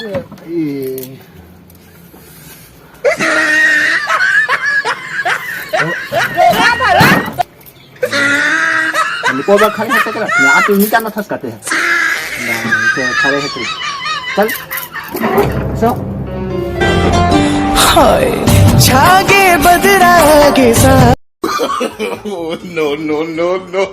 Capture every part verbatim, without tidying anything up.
ए। निको बा खड़े हे सकरा। मैं आप नहीं जाना था कहते हैं। ना, इसे खड़े हे तू। चल। सो। हाय, छागे बदरा के साथ। Oh, no, no, no, no।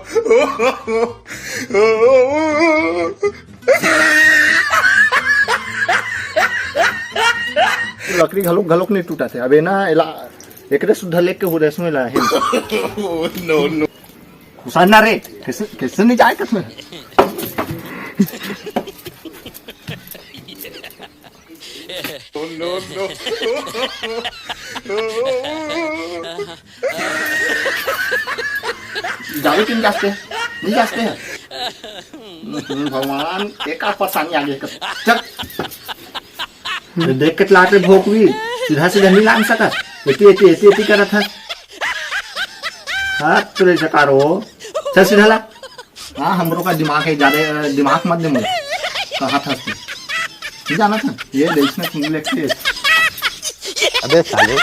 लकड़ी घलोक, घलोक नहीं टूटा थे। अबे ना, एला, एकरे सुद्धा लेके हो रहे, सुने ला, हे। Oh, no, no। घुसाना रे, कैसे, कैसे नहीं जाए कसम? Oh, no, no। जावे कि नहीं जाते? नहीं जाते हैं। हम्म, भगवान, एक आध परेशानी आ गई। चल। अरे देख के लात रे भोकवी, सीधा सीधा नहीं लान सकत। एती, एती, एती, एती करत है। हाथ तुले जकारो। चल सीधा ला। हाँ, हमरो का दिमाग है, ज्यादा दिमाग मत दे मोला। कहा था तू? नहीं जाना था? ये देख ना, तुम लेके। अबे साले।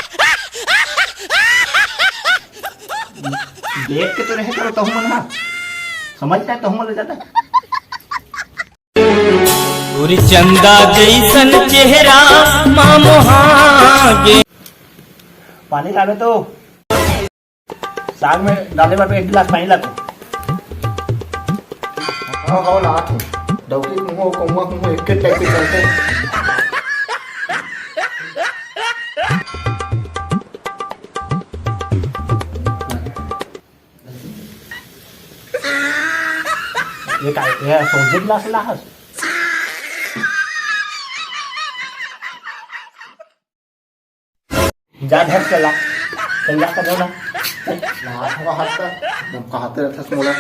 देख के तो रहे करो, तहु मन हा। समझता है, तहु मन ले जाता। तोरी चंदा जैसन चेहरा मा मोहा गे। पानी लावे तो। साग में डाले बर एक गिलास पानी ला तो। हाँ, हाँ, ला तो। डौकी कुहो, कौवा कुहो, एक के टाइप के चलते हैं। ये काय, ये सोडे गिलास ला हस? जा धर चला। चल जा कर ना। हाथ हवा हाथ का, एकदम कहते रहता मोला।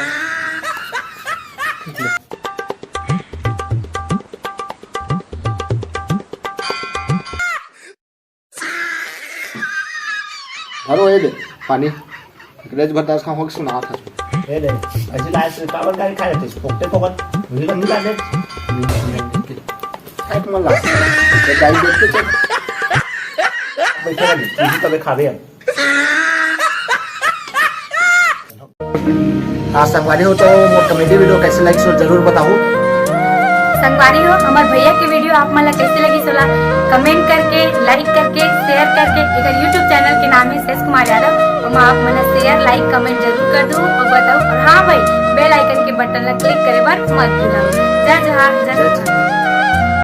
भरो ये दे पानी। ग्रेज भरदास खाओ, सुना था। ये दे, ऐसे लाए से काबर गाड़ी खा लेते, फोकटे फोकट, मुझे तो नहीं लागे। खाए तो मन लागे। तो गाड़ी देख के चल। बैठे रह, तुझे तबे खा रहे हैं। हाँ संगवारी हो, तो मोर कॉमेडी वीडियो कैसे लगिस, जरूर बताओ। संगवारी हो, हमार भैया के वीडियो आप मन ला कैसे लगिस, ओला कमेंट करके, लाइक करके, शेयर करके, एकर YouTube चैनल के नाम है शेष कुमार यादव, ओमा आप मन ला शेयर, लाइक, कमेंट जरूर कर दो और बताओ। और हाँ भाई, बेल आइकन के बटन ला क्लिक करे बर मत भूलव। जय जोहार, जय जय जोहार।